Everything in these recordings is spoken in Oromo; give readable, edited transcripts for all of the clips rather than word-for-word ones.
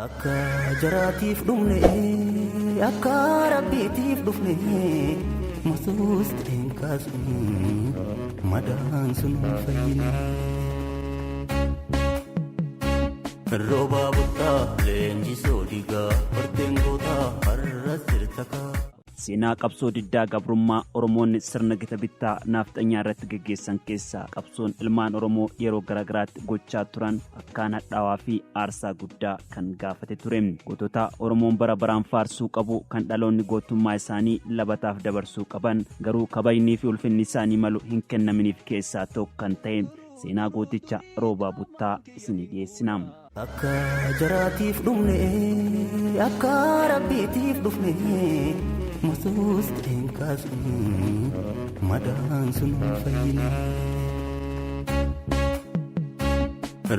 Akka jaraatiif dhumne, akka rabbiitiif dhufne, masuus ta'een kaasu madaan sun fayyine. Roobaa buttaa leenjisoo digaa horteen gootaa har'a sirta kaa. Seenaa qabsoo diddaa gabrummaa Oromoonni sirna gita bittaa naafxanyaa irratti geggeessan keessaa qabsoon ilmaan Oromoo yeroo garaagaraatti gochaa turan akkaan hadhaawaa fi aarsaa guddaa kan gaafate ture. Gootota Oromoon bara baraan faarsuu qabu kan dhaloonni gootummaa isaanii labataaf dabarsuu qaban garuu kabajnii fi ulfinni isaanii malu hin kennaminiif keessaa tokko kan ta'e seenaa gooticha Roobaa Buttaa isinii dhiyeessina. Akka jaraatiif dhumne, akka rabbiitiif dhufne, masuus ta'een kaasu madaan sun fayyine.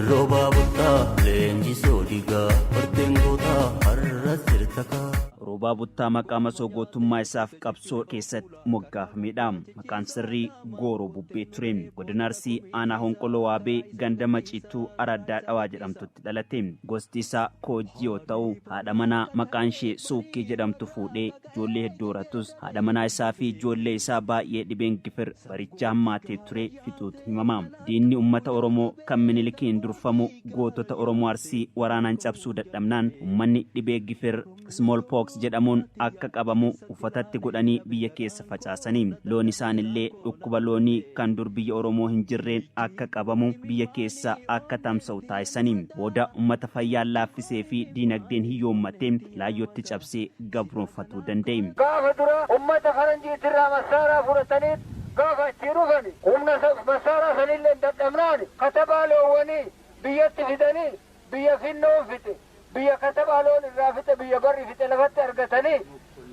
Roobaa buttaa leenjisoo digaa horteen gootaa har'a sirta kaa. Roobaa Buttaa maqaa masoo gootummaa isaaf qabsoo keessatti moggaafamedha. Maqaan sirrii Gooroo Bubbee ture. Godina Arsii aanaa Honqoloo Waabee ganda Maciituu Araddaa Dhawaa jedhamtutti dhalate. Gosti isaa Koojjii yoo ta'u, haadha manaa maqaan ishee Suukkii jedhamtu fuudhee ijoollee hedduu horatus haadha manaa isaa fi ijoollee isaa baay'ee dhibeen gifir baricha hammaatee ture fixuutu himama. Diinni uummata Oromoo kan Minilikiin durfamu gootota Oromoo Arsii waraanaan cabsuu dadhabnaan uummanni dhibee gifir smallpox jedhamuun akka qabamu uffatatti godhanii biyya keessa facaasanii loon isaanillee dhukkuba loonii kan dur biyya Oromoo hin jirreen akka qabamu biyya keessa akka tamsa'u taasisanii booda uummata fayyaan laaffisee fi diinagdeen hiyyoommatee laayyootti cabsee gabroonfatuu danda'e. Gaafa dura ummata faranjiitirraa massaaraa fudhatanii gaafa achii dhufani humna massaaraa sanillee dadhabnaan katabaa loowwanii biyyatti fidanii biyya finnoon fixe, biyya katabaa loon irraa fixe, biyya barri fixe lafatti argatanii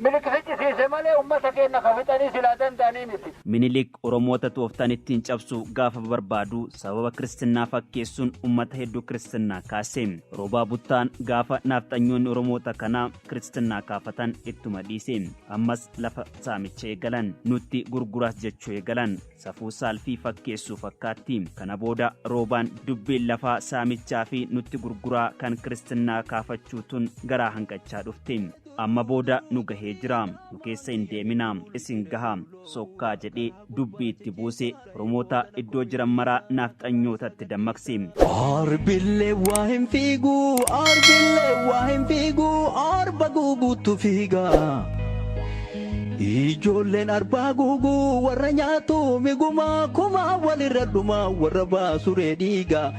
Minilik ficcisiise malee ummata keenya ka fixanii silaa danda'anii miti. Minilik Oromoota tooftaan ittiin cabsu gaafa barbaadu sababa kiristinnaa fakkeessuun uummata hedduu kiristinnaa kaase. Roobaa Buttaan gaafa naafxanyoonni Oromoota kanaa kiristinnaa kaafatan ittuma dhiise. Ammas lafa saamicha eegalan. Nutti gurguraas jechuu eegalan. Safuu saalfii fakkeessuu fakkaatti. Kana booda Roobaan dubbiin lafaa saamichaa fi nutti gurguraa kan kiristinnaa kaafachuu tun garaa hanqachaa dhufte. Amma booda nu gahee jira. Nu keessa hin deemina. Isin gaha. Sokkaa jedhee dubbii itti buuse. Oromoota iddoo jiran maraa naafxanyootatti dammaqse. Arbillee waa hin fiigu, arbillee waa hin fiigu, arba guuguutu fiiga. Ijoolleen arbaa guuguu warra nyaatu miguma kuma walirra dhuma warra baasuree dhiiga.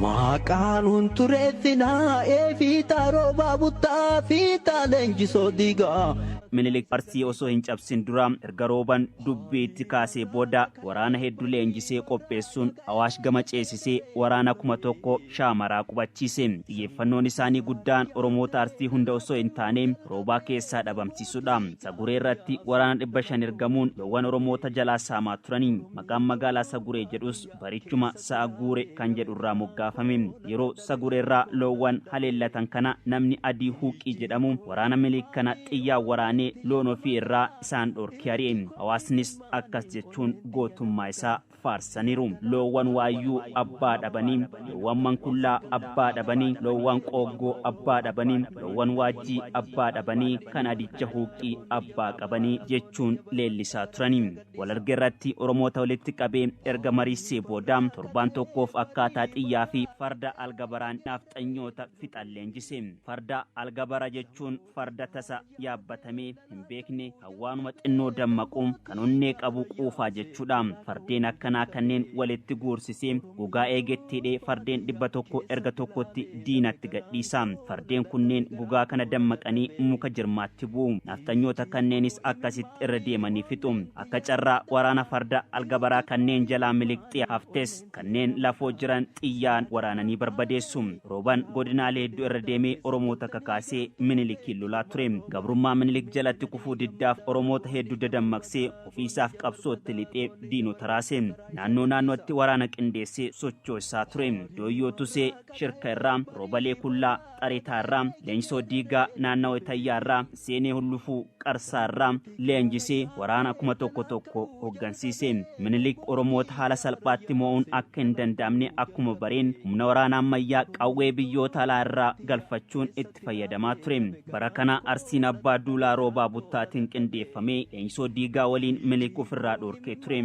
Maqaan huntureessinaa eefiitaa Roobaa Buttaa fiixaa leenjisoo diigaa. Minilik Arsii osoo hin cabsin dura erga Rooban dubbii itti kaasee booda waraana hedduu leenjisee qopheessuun Awaash gama ceesisee waraana 1000 Shaamaraa qubachiise. Xiyyeeffannoon isaanii guddaan Oromoota Arsii hunda osoo hin taane Roobaa keessaa dhabamsiisuudha. Saguree irratti waraana 500 ergamuun loowwan Oromoota jalaa saamaa turanii. Maqaan magaalaa Saguree jedhus barichuma sa'a guure kan jedhu irraa moggaafame. Yeroo Sagureerraa loowwan haleellatan kana namni adii Huuqii jedhamu waraana Minilik kana xiyyaan waraanee loon ofii irraa isaan dhorkee ari'e. Hawaasnis akkas jechuun gootummaa isaa faarsaniiru. Loowwan Waayyuu abbaa dhabanii, loowwan Mankullaa abbaa dhabanii, loowwan Qooggoo abbaa dhabanii, loowwan Waajjii abbaa dhabanii, kan adicha Huuqqii abbaa qabanii jechuun leellisaa turani. Walarge irratti Oromoota walitti qabee erga mariissee booda torbaan tokkoof akkaataa xiyyaa fi farda algabaraan naafxanyoota fixan leenjise. Farda algabara jechuun farda tasa yaabbatamee hin beekne kan waanuma xinnoo dammaqu kan onnee qabu quufaa jechuudha. Fardeen akkanaa kanneen walitti guursisee gogaa eegetti hidhee fardeen 100 erga tokkotti diinatti gadhiisa. Fardeen kunneen gogaa kana dammaqanii muka jirmaatti bu'u. Naafxanyoota kanneenis akkasitti irra deemanii fixu. Akka carraa waraana farda algabaraa kanneen jalaa miliqxee haftes kanneen lafoo jiran xiyyaan waraananii barbadeessu. Rooban godinaalee hedduu irra deemee Oromoota kakaasee Minilikiin lolaa ture. Gabrummaa Minilik jalatti kufuu diddaaf Oromoota hedduu dadammaqsee ofiisaaf qabsootti lixee diinota raase. Naannoo naannootti waraana qindeessee sochoosaa ture. Dooyyoo Tusee Shirka irraa, Roobalee Kullaa Xareetaa irraa, Leenjisoo Diigaa naannawa Itayyaa irraa, Seenee Hullufuu Qarsaa irraa leenjisee waraana 1000 hoggansiise. Minilik Oromoota haala salphaatti mo'uun akka hin danda'amne akkuma bareen humna waraana ammayyaa qawwee biyyoota alaa irraa galfachuun itti fayyadamaa ture. Bara kana Arsiin Abbaa Duulaa Roobaa Buttaatiin qindeeffamee Leenjisoo Diigaa waliin Minilik ofirraa dhoorkee ture.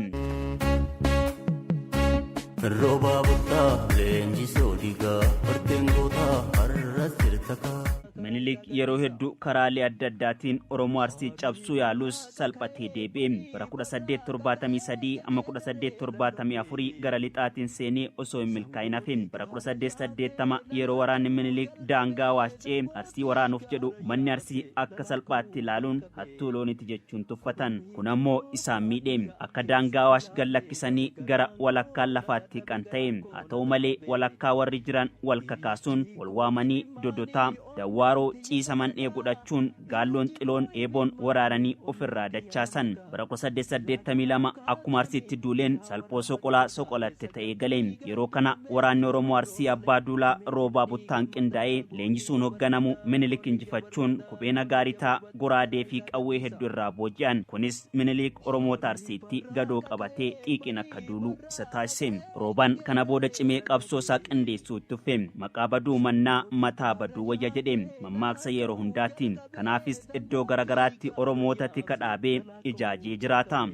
Roobaa Buttaa, Leenjisoo Diigaa, horteen gootaa har'as jirta kaa. Minilik yeroo hedduu karaalee adda addaatiin Oromoo Arsii cabsuu yaalus salphatee deebi'e. Bara 1873 amma 1874 gara lixaatiin seenee osoo hin milkaa'in hafe. Bara 1880 yeroo waraanni Minilik daangaa Awaash ce'ee Arsii waraanuuf jedhu manni Arsii akka salphaatti ilaaluun hattuu looniiti jechuun tuffatan. Kun ammoo isaan miidhe. Akka daangaa Awaash gad lakkisanii gara walakkaan lafaatti hiqan ta'e. Haa ta'u malee walakkaa warri jiran wal kakaasuun wal waamanii Dodotaa, Dawwaaroo, Ciisa man'ee godhachuun Gaalloon Xiloon eeboon waraaranii ofirraa dachaasan. Bara 1882 akkuma Arsiitti duuleen salphoo soqolaa soqolatte ta'ee gale. Yeroo kana waraanni Oromoo Arsii Abbaa Duulaa Roobaa Buttaan qindaa'ee leenjisuun hogganamu Minilik injifachuun kophee nagaaritaa, goraadee fi qawwee hedduu irraa booji'an. Kunis Minilik Oromoota Arsiitti gadoo qabatee xiiqiin akka duulu isa taasise. Roobaan kana booda cimee qabsoo isaa qindeessuu itti fufe. Maqaa baduu mannaa mataa baduu wayya jedhe mammaaksa yeroo hundaatti. Kanaafis iddoo garagaraatti Oromoota tika dhaabee ijaajee jiraata.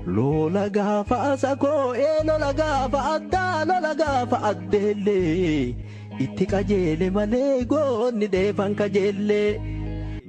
Lola gaafa asakoo ee lola gaafa addaa lola gaafa addeellee itti qajeele malee goonni dheefan kajeellee.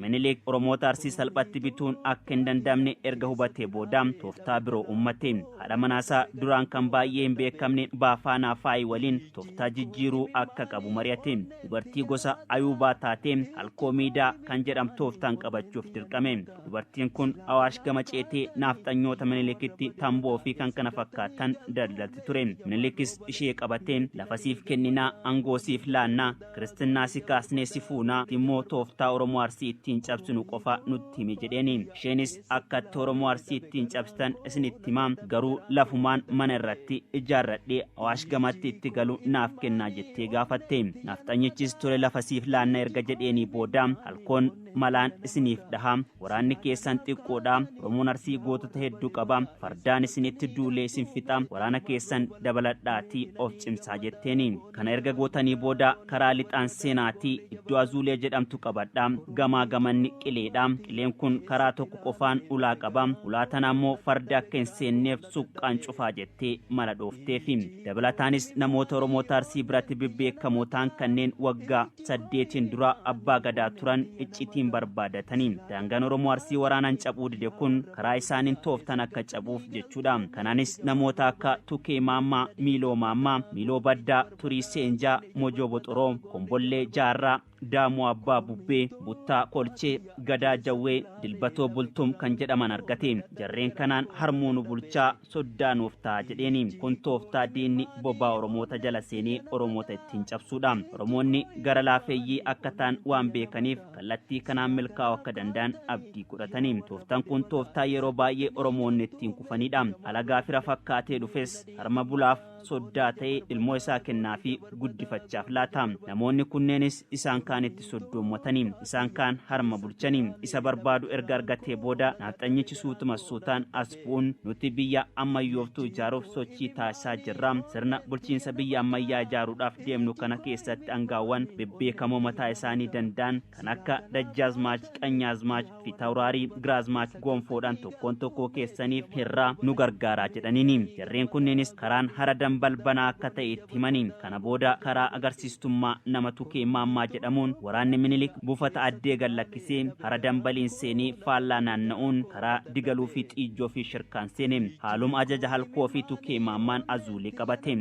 Minilik Oromoota Arsii salphatti bituun akka hin danda'amne erga hubatee booda tooftaa biroo uummate. Haadha manaasaa duraan kan baay'ee hin beekamne Baafaanaa Faayii waliin tooftaa jijjiiruu akka qabu mari'ate. Dubartii gosa Ayuubaa taate Halkoo Miidaa kan jedhamtu tooftaan qabachuuf dirqame. Dubartiin kun Awaash gama ceetee naafxanyoota Minilikitti tamboo fi kan kana fakkaatan daldalti ture. Minilikis ishee qabatee lafa siif kenninaa, aangoo siif laannaa, kiristinnaa si kaasnee si fuunaa, immoo tooftaa Oromoo Arsii ittiin cabsinu qofa nutti himi jedheeni. Isheenis akka itti Oromoo Arsii ittiin cabsitan isinitti himaa, garuu lafumaan mana irratti ijaarradhee Awaash gamatti itti galu naaf kennaa jettee gaafatte. Naafxanyichis tole lafa siif laanna erga jedheenii booda Halkoon malaan isiniif dhaha, waraanni keessan xiqqoodha, Oromoon Arsii gootota hedduu qaba, fardaan isinitti duulee isin fixa, waraana keessan dabaladhaatii of cimsaa jetteeni. Kana erga gootanii booda karaa lixaan seenaatii iddoo Azuulee jedhamtu qabadha, gamaa gamanni qileedha, qileen kun karaa tokko qofaan ulaa qaba, ulaa tana ammoo fardi akka hin seenneef suqqaan cufaa jettee mala dhoofteefi. Dabalataanis namoota Oromoota Arsii biratti bebbeekamoo ta'an kanneen waggaa 8n dura Abbaa Gadaa turan iccitiin barbaadatani. Daangaan Oromoo Arsii waraanaan cabuu dide kun karaa isaaniin tooftaan akka cabuuf jechuudha. Kanaanis namoota akka Tukee Maammaa, Miiloo Maammaa, Miiloo Baddaa, Turii Seenjaa, Mojoo Boxoroo, Kombollee Jaarraa, Daamuu Abbaa Bubbee, Buttaa Kolchee, Gadaa Jawwee, Dilbatoo Bultum kan jedhaman argate. Jarreen kanaan harmuu nu bulchaa, soddaa nuuf ta'a jedheeni. Kun tooftaa diinni bobaa Oromoota jala seenee Oromoota ittiin cabsuudha. Oromoonni gara laafeeyyii akka ta'an waan beekaniif kallattii kanaan milkaa'uu akka danda'an abdii godhatani. Tooftaan kun tooftaa yeroo baay'ee Oromoonni ittiin kufaniidha. Alagaa fira fakkaatee dhufes harma bulaaf soddaa ta'e ilmoo isaa kennaafi guddifachaaf laata. Namoonni kunneenis isaan kaanitti soddoommatani. Isaan kaan harma bulchani. Isa barbaadu erga argatee booda naafxanyichi suutuma suutaan as bu'uun nuti biyya ammayyooftuu ijaaruuf sochii taasisaa jirra. Sirna bulchiinsa biyya ammayyaa ijaaruudhaaf deemnu kana keessatti angaawwan bebbeekamoo mataa isaanii danda'an kan akka Dajjaazmaach, Qanyaazmaach, Fiitawraarii Giraazmaach Gonfoodhaan tokkoon tokkoo keessaniif hirraa nu gargaaraa jedhaniini. Jarreen kunneenis karaan hara dambal banaa akka ta'e itti himani. Kana booda karaa agarsiistummaa nama Tukee Maammaa jedhamuun waraanni Minilik buufata Addee gad lakkisee hara dambaliin seenee faallaa naanna'uun karaa Digaluu fi Xiijjoo fi Shirkaan seene. Haaluma ajaja Halkoo fi Tukee Maammaan Azuulee qabate.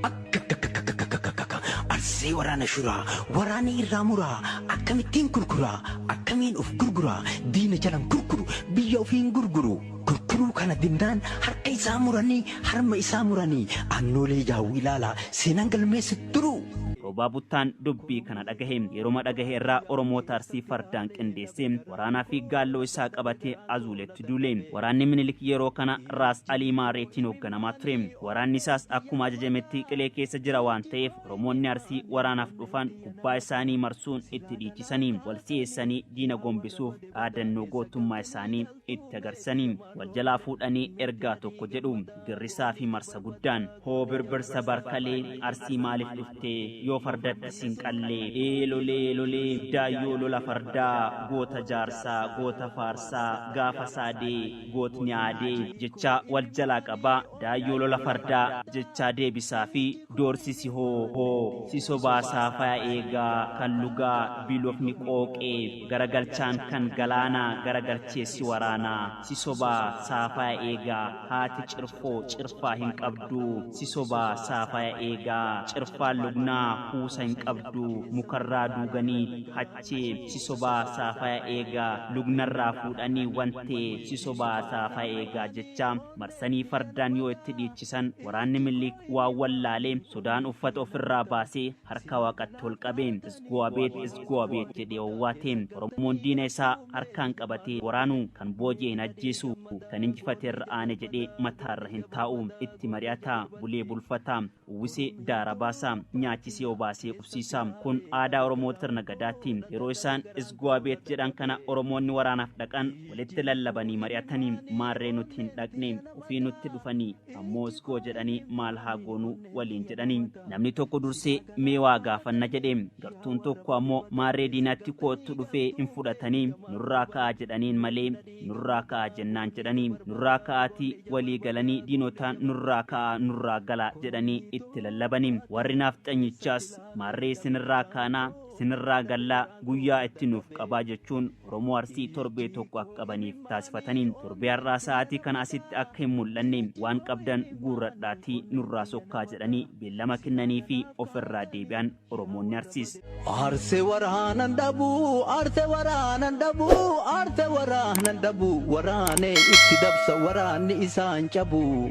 Akkakkakkakkakkakka Arsee waraana shuraa waraana irraa muraa akkamittiin kurkuraa akkamiin of gurguraa diina jalan kurkuru biyya ofiin gurguru kurkuruu kana dinnaan harka isaa muranii harma isaa muranii annoolee jaawwii ilaalaa seenaan galmeessa duruu. Roobaa Buttaan dubbii kana dhagahe. Yeroo dhagahe irraa Oromoota Arsii fardaan qindeessee waraanaa fi gaalloo isaa qabatee Azuuletti duule. Waraanni Minilik yeroo kana Raas Alii Maareetiin hoogganamaa ture. Waraanni isaas akkuma ajajametti qilee keessa jira waan ta'eef Oromoonni Arsii waraanaaf dhufan gubbaa isaanii marsuun itti dhiichisanii wal si'eessanii diina gombisuuf dhaadannoo gootummaa isaanii itti agarsiisanii wal jalaa fuudhanii ergaa tokko jedhu girrisaa fi marsa guddaan hoo birbirsa barkalee Arsii maaliif dhuftee yoo fardatti siin qallee ee lolee lolee daayyoo lola fardaa goota jaarsaa goota faarsaa gaafa saadee gootni aadee jechaa wal jalaa qabaa daayyoo lola fardaa jechaa deebisaa fi doorsisi hoo hoo si sobaasaa faya eegaa kan lugaa biilofni qooqee garagalchaan kan galaanaa garagalcheessi waraanaa si sobaa saafaya eegaa haati cirfoo cirfaa hin qabdu si sobaa saafaya eegaa cirfaan lugnaa kuusa hin qabdu mukarraa duuganii hachee si sobaa saafaya eegaa lugnarraa fuudhanii wantee si sobaa saafaya eegaa jecha marsanii fardaan yoo itti dhiichisan waraanni Minilik waan wallaalee sodaan uffata ofirraa baasee harka waaqatti ol qabee isgoo abeet isgoo abeet jedhee owwaate. Oromoon diina isaa harkaan qabatee waraanu kan booji'e hin ajjeesu kan injifate irra aane jedhee mataarra hin taa'u itti mari'ata bulee bulfata uwwisee daara baasa nyaachisee obaasee qubsiisa. Kun aadaa Oromoo sirna gadaatti. Yeroo isaan isgoo abeet jedhan kana Oromoonni waraanaaf dhaqan walitti lallabanii mari'atanii maarree nuti hin dhaqne ofii nutti dhufanii ammoo isgoo jedhanii maal haa goonuu waliin jedhanii. Namni tokko dursee mee waa gaafanna jedhe gartuun tokko ammoo maarree diinatti koottu dhufee hin fudhatanii nurraa ka'aa jedhaniin malee nurraa ka'aa jennaan jedhanii nurraa ka'aatii walii galanii diinotaan nurraa ka'aa nurraa galaa jedhanii itti lallabanii. Warri naafxanyichaas maarree isinirraa kaanaa isinirraa gallaa guyyaa itti nuuf qabaa jechuun Oromoo Arsii torbee tokko akka qabaniif taasifatanii torbee har'aa sa'aatii kana asitti akka hin mul'anne waan qabdan guurradhaatii nurraa sokkaa jedhanii beellama kennanii fi ofirraa deebi'an Oromoonni Arsiis. Arsee waraanan dhabuu, arsee waraanan dhabuu, arsee waraanan dhabuu, waraanee itti dabsa waraanni isaan cabuu.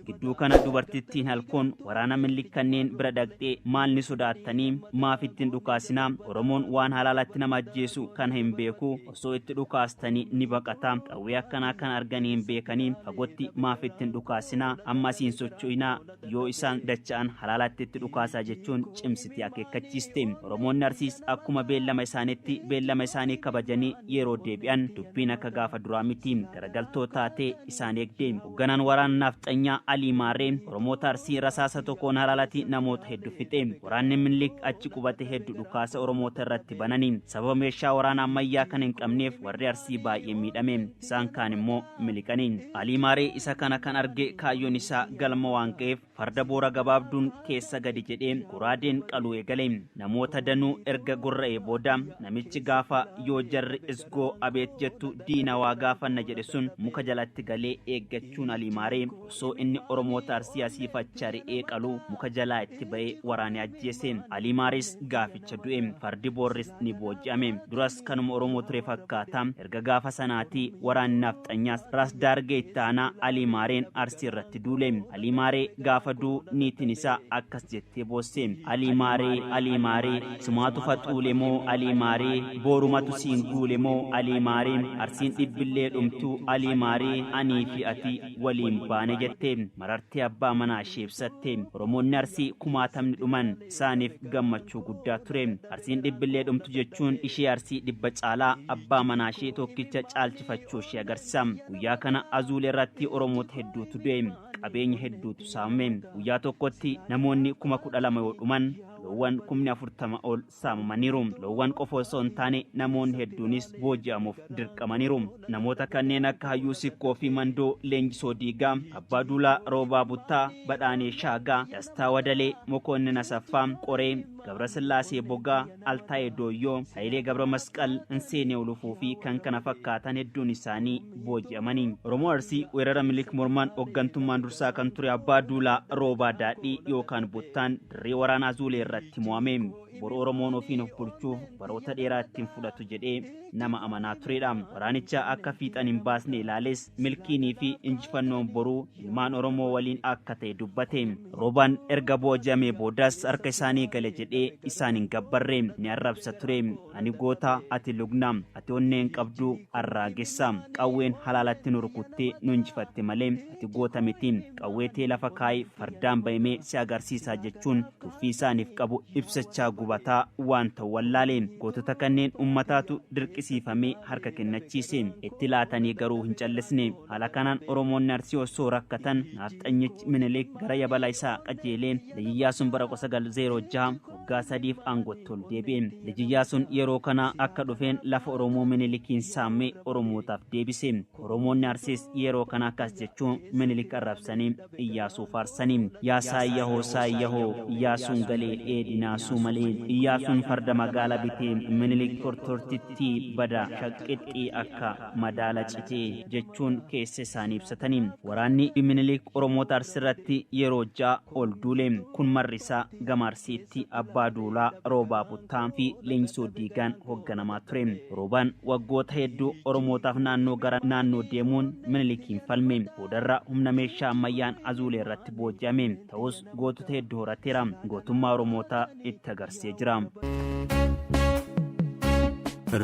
Gidduu kana dubartittiin halkoon waraana Minilik kanneen bira dhaqxee maal ni sodaattanii maaf ittiin dhukaasinaa Oromoon waan halaalatti nama ajjeesu kana hin beeku osoo itti dhukaastanii ni baqata qawwee akkanaa kan arganii hin beekanii fagootti maaf ittiin dhukaasinaa amma asiin socho'inaa yoo isaan dacha'an halaalatti itti dhukaasaa jechuun cimsitee akeekkachiiste. Oromoonni Arsiis akkuma beellama isaaniitti beellama isaanii kabajanii yeroo deebi'an dubbiin akka gaafa duraa miti garagaltoo taatee isaan eegde. Hoogganaan waraana naafxanyaa Alii Maaree Oromoota Arsii rasaasa tokkoon halaalatti namoota hedduu fixe. Waraanni Minilik achi qubate hedduu dhukaasa Oromoota irratti bananii sababa meeshaa waraana ammayyaa kan hin qabneef warri Arsii baay'ee miidhame. Isaan kaan immoo miliqanii. Alii Maaree isa kana kan arge kaayyoon isaa galma waan ga'eef farda boora gabaabduun keessa gadi jedhee goraadeen qaluu eegale. Namoota danuu erga gorra'ee booda namichi gaafa yoo jarri isgoo abeet jettu diina waa gaafanna jedhe sun muka jalatti galee eeggachuun Alii Maaree osoo inni Oromoota Arsii asii fachaa re'ee qaluu muka jalaa itti ba'ee waraanee ajjeese. Alii Maarees gaaficha du'e. Fardi boorris ni booji'ame. Duras kanuma Oromoo ture fakkaata. Erga gaafa sanaatii waraanni naafxanyaas Raas Daargee itti aanaa Alii Maareen Arsii irratti duule. Alii Maaree gaafa du'u niitiin isaa akkas jettee boosse. Alii Maaree, Alii Maaree, sumaatu faxuule moo Alii Maaree, boorumatu siin guule moo Alii Maaree, Arsiin dhibbillee dhumtuu Alii Maaree, anii fi ati waliin baane jette. Marartee abbaa manaa ishee ibsatte. Oromoonni Arsii kumaatamni dhuman isaaniif gammachuu guddaa ture. Arsiin dhibbillee dhumtu jechuun ishee Arsii dhibba caalaa abbaa manaa ishee tokkicha caalchifachuu ishee agarsiisa. Guyyaa kana Azuulee irratti Oromoota hedduutu du'e. Qabeenya hedduutu saamame. Guyyaa tokkotti namoonni 12,000 yoo dhuman loowwan 40,000 ol saamamaniiru. Loowwan qofa osoo hin taane namoonni hedduunis booji'amuuf dirqamaniiru. Namoota kanneen akka Hayyuu Sikkoo fi Mandoo Leenjisoo Diigaa, Abbaa Duulaa Roobaa Buttaa, Badhaanee Shaagaa, Dastaa Wadalee, Mokonnin Asaffaa, Qoree, Gabrasillaasee Bogaa, Altaayee Dooyyoo, Hayilee Gabra Masqal, Inseenee Ulufuu fi kan kana fakkaatan hedduun isaanii booji'amanii. Oromoo Arsii weerara Minilik mormaan hooggantummaan dursaa kan ture Abbaa Duulaa Roobaa Daadhii yookaan Buttaan dirree waraanaa Zuulee irratti mo'ame. Boru Oromoon ofiin of bulchuuf baroota dheeraa ittiin fudhatu jedhee nama amanaa turedha. Waraanicha akka fiixan hin baasne ilaales milkiinii fi injifannoon boruu ilmaan Oromoo waliin akka ta'e dubbate. Roobaan erga booji'amee boodas harka isaanii gale jedhee isaan hin gabbarre, ni arrabsa ture. "Ani goota, ati lugna, ati onneen qabdu arraagessa. Qawween halaalatti nu rukuttee nu injifatte malee ati goota miti. Qawwee tee lafa kaayi, fardaan bahimee si agarsiisaa" jechuun tuffii isaaniif qabu ibsachaa gubataa waan ta'u wallaale. Gootota kanneen ummataatu dirqisiifamee harka kennachiise. Itti laatanii garuu hin callisne. Haala kanaan Oromoonni Arsii osoo rakkatan, naafxanyichi Minilik gara yabala isaa qajeelee Liji Iyyaasuun bara 1906 waggaa 3f aangootti ol deebi'e. Liji Iyyaasuun yeroo kana akka dhufeen lafa Oromoo Minilikiin saamee Oromootaaf deebise. Oromoonni Arsiis yeroo kana akkas jechuun Minilik arrabsanii Iyyaasuu faarsanii. "Yaa saayyahoo saayyahoo, Iyyaasuun galee dheedinaasuu malee. Iyyaasuun farda magaala bitee, Minilik tortortitti bada shaqqixxii akka madaala citee" jechuun keessa isaanii ibsatanii. Waraanni Minilik Oromoota Arsiirratti yeroo 6 ol duule. Kun marrisaa gama Arsiitti Abbaa Duulaa Roobaa Buttaa fi Leenjisoo Diigaan hoogganamaa ture. Roobaan waggoota hedduu Oromootaaf naannoo gara naannoo deemuun Minilikiin falme. Boodarra humna meeshaa ammayyaan Azuulee irratti booji'ame. Ta'us gootota hedduu horateera. Gootummaa Oromootaa itti agarsiisee jira.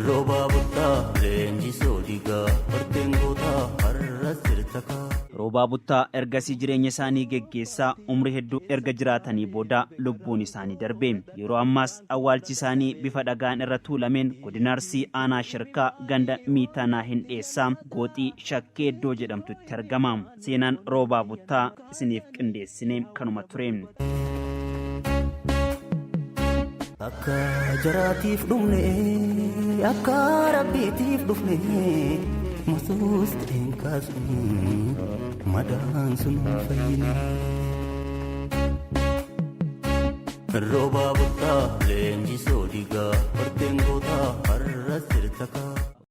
Roobaa Buttaa, Leenjisoo Diigaa, horteen gootaa har'a sirta kaa. Roobaa Buttaa ergasii jireenya isaanii geggeessaa umrii hedduu erga jiraatanii booda lubbuun isaanii darbe. Yeroo ammaas awwaalchi isaanii bifa dhagaan irra tuulameen godina Arsii, aanaa Shirkaa, ganda Miitanaa hin dheessaa, gooxii Shakkee iddoo jedhamtutti argama. Seenaan Roobaa Buttaa isiniif qindeessine kanuma ture. Akka jaraatiif dhumne, akka rabbiitiif dhufne, masuus ta'een kaasne, madaan sun fayyine. Roobaa Buttaa, Leenjisoo Diigaa, horteen gootaa har'a sirta kaa.